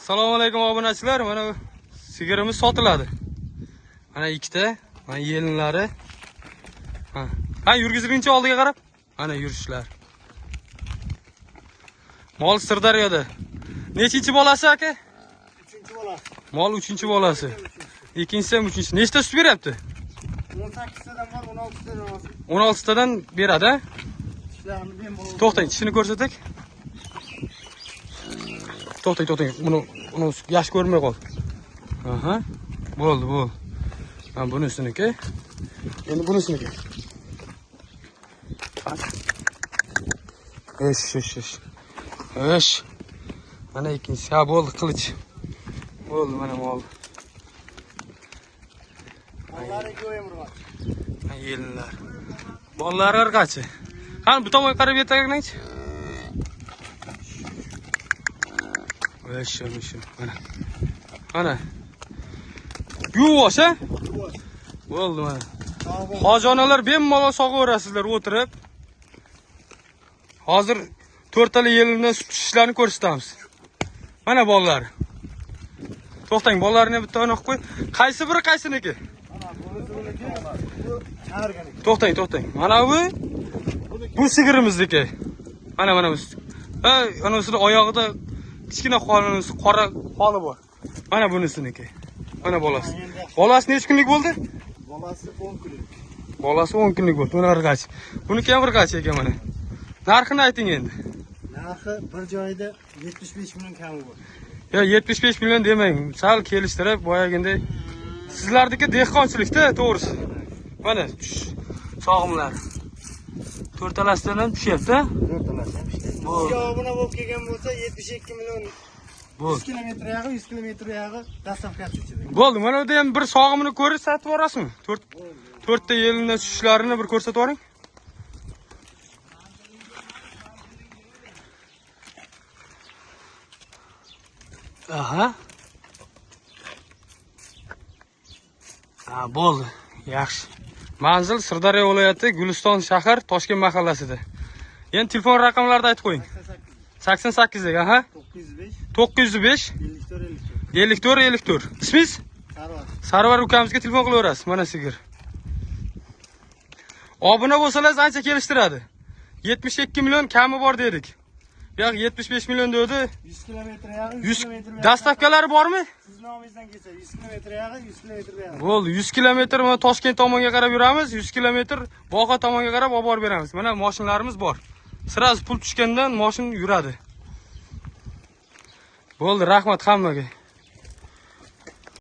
Assalomu alaykum obunachilar. Mana sigirimiz sotiladi. Mana ikkita, mana yelinlari. Ha, ha yurgizilguncha oldiga qarab. Mana yurishlar. Mol Sirdaryoda. Nechinchi bolasi aka? 3-bolasi. Mol 3-bolasi. Ikkinchisi ham 3-chi. Nechta sut beryapti? 18tadan bor, 16tadan bor. 16tadan beradi, ha? Tishlarini bemalol. To'xtang, tishini ko'rsatak. To'xtang, to'xtang. Buni yaxshi ko'rinmay qoldi. Aha. Bo'ldi, bo'ldi. Ha, bunisiniki. Endi bunisiniki. Esh, esh, esh. Esh. Mana ikkinchisi. Ha, bo'ldi, qilich. Bo'ldi, mana mol. Bolalari go'yam urg'och. Mana yelinlar. Bolalari irg'achi. Qani bu tomonga qarab yetaklangchi. Esh, esh, mana. Mana. Yuvosh, ha? Yuvosh. Bo'ldi mana. Sog'ib. Hoji onalar bemalol sog'averasizlar o'tirib. Hozir to'rttala yelindan sut tushishlarini ko'rsatamiz. Mana bolalar. To'xtang, bolalarni bitta aniq qo'y. Qaysi biri qaysiniki? Mana bunisi buniki, bu charganiki. To'xtang, to'xtang. Mana bu sigirimizniki. Mana mana bu. Ha, ana usini oyog'ida kichkina xolisi, qora xoli bor. Mana bunisiniki. Mana bolasi. Bolasi necha kunlik bo'ldi? Bolasi 10 kunlik. Bolasi 10 kunlik bo'ldi. Mana irg'ach. Buniki ham irg'ach ekan mana. Narxini ayting endi. Narxi bir joyda 75 million kami bor. Yo, 75 million demang. Sal kelishtirib, boyaginday. Sizlarniki dehqonchilikda, to'g'risi. Mana sog'imlar. To'rtalasidan ham tushyapti. To'rtalasi ham ishlaydi. Bo'ldi. Sizga obuna bo'lib kelgan bo'lsa 72 million. Bo'ldi. 100 kilometr yog'i, 100 kilometr yog'i dastavkasi ichida. Bo'ldi. Mana bu ham bir sog'imini ko'rib sotib yuborasizmi? To'rtta yelindan tushishlarini bir ko'rsatib yuboring. Aha. Ha, bo'ldi. Yaxshi. Manzil Sirdaryo viloyati, Guliston shahar, Toshkent mahallasida. Endi telefon raqamlarini aytib qo'ying. 88 lik, aha. 905 905 54 54. 54 54. Ismingiz? Sarvar. Sarvar ukamizga telefon qilaverasiz. Mana sigir. Obuna bo'lsangiz ancha kelishtiradi. 72 million kami bor dedik. Bu yoq 75 million dedi. 100 kilometr yog'i, 100 100 kilometr buyog'i. Dastavkalari bormi? Siz nomingizdan kelsa 100 kilometr yog'i, 100 kilometr buyog'i. Bo'ldi, 100 kilometr mana Toshkent tomonga qarab yuramiz, 100 kilometr Boqa tomonga qarab olib borib beramiz. Mana mashinalarimiz bor. Sraz pul tushgandan mashina yuradi. Bo'ldi, rahmat hammaga.